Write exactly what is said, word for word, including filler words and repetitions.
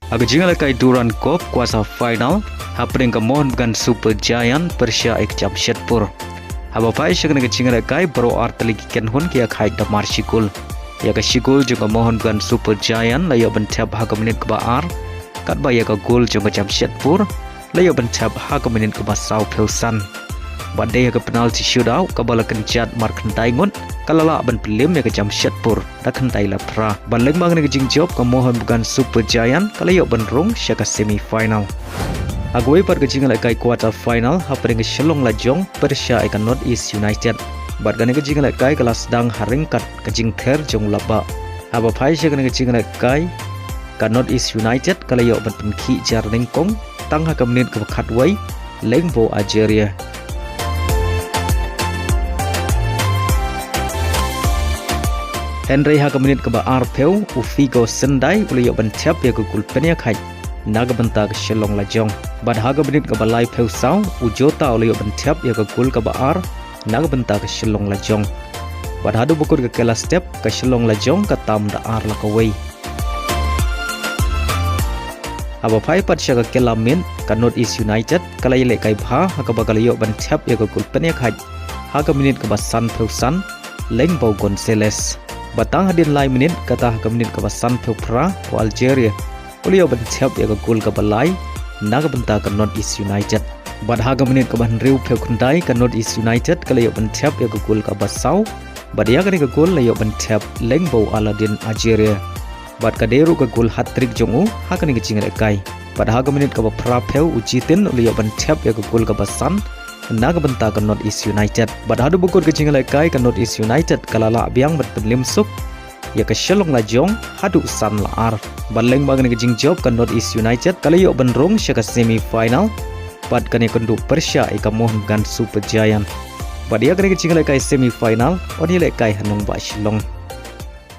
Ha ka jingïalehkai Durand Cup quarter final, hapdeng ka Mohun Bagan Super Giant pyrshah ïa ka Jamshedpur. Haba phai sha kane ka jingïalehkai, baroh artylli ki kynhun ki ïa khaid da mar shi gol. Ïa ka shi gol jong ka Mohun Bagan Super Giant la ïoh ban thep ha ka minit kaba ar, katba ïa ka gol jong ka Jamshedpur la ïoh ban thep ha ka minit kaba sawphew san. Bad dei ha ka penalty shootout kaba la kynjat mar khyndai ngut, ka la lah ban pynlem ïa ka Jamshedpur da khyndai la phra. Bad lyngba kane ka jingjop, ka Mohun Bagan Super Giant ka la ïoh ban rung sha ka semi final. Ha kawei pat ka jingïalehkai quarter final, hapdeng ka Shillong Lajong pyrshah ïa ka North East United. Bad kane ka jingïalehkai ka la sdang ha ryngkat ka jingther jong u lapbah. Haba phai sha kane ka jingïalehkai, ka North East United ka la ïoh ban pynkhih jar nyngkong tang ha ka minit kaba khatwei, lyngba u Ajaria. Hynrei ha ka minit kaba arphew, u Figo Syndai u la ïoh ban thep ïa ka gol pynïakhaid na ka bynta ka Shillong Lajong. Bad ha ka minit kaba laiphew saw, u Jota u la ïoh ban thep ïa ka gol kaba ar na ka bynta ka Shillong Lajong. Bad haduh ba kut ka kylla step, ka Shillong Lajong ka tam da ar la kawei. Haba phai pat sha ka kylla miet, ka North East United ka la ïalehkai bha ha kaba ka la ïoh ban thep ïa ka gol pynïakhaid ha ka minit kaba sanphew san, lyngba u Gonzalez. Bad tang hadien lai minit, kata ha ka minit kaba sanphew phra, u Ajaria u la ïoh ban thep ïa ka gol kaba lai na ka bynta ka North East United. Bad ha ka minit kaba hynriewphew khyndai, ka North East United ka la ïoh ban thep ïa ka gol kaba saw. Bad ïa kane ka gol la ïoh ban thep lyngba u Aladin Ajaria. Bad ka dei ruh ka gol hat-trick jong u ha kane ka jingïalehkai. Bad ha ka minit kaba phraphew, u Jitin u la ïoh ban thep ïa ka gol kaba san na ka bynta ka North East United. Bad haduh ba kut ka jingïalehkai, ka North East United ka la lah biang ban pynlem suk ïa ka Shillong Lajong haduh san la ar. Bad lyngba kane ka jingjop, ka North East United ka la ïoh ban rung sha ka semi final. Bad kan ïakynduh pyrshah ïa ka Mohun Bagan Super Giant. Bad ïa kane ka jingïalehkai semi final yn ïalehkai ha nongbah Shillong.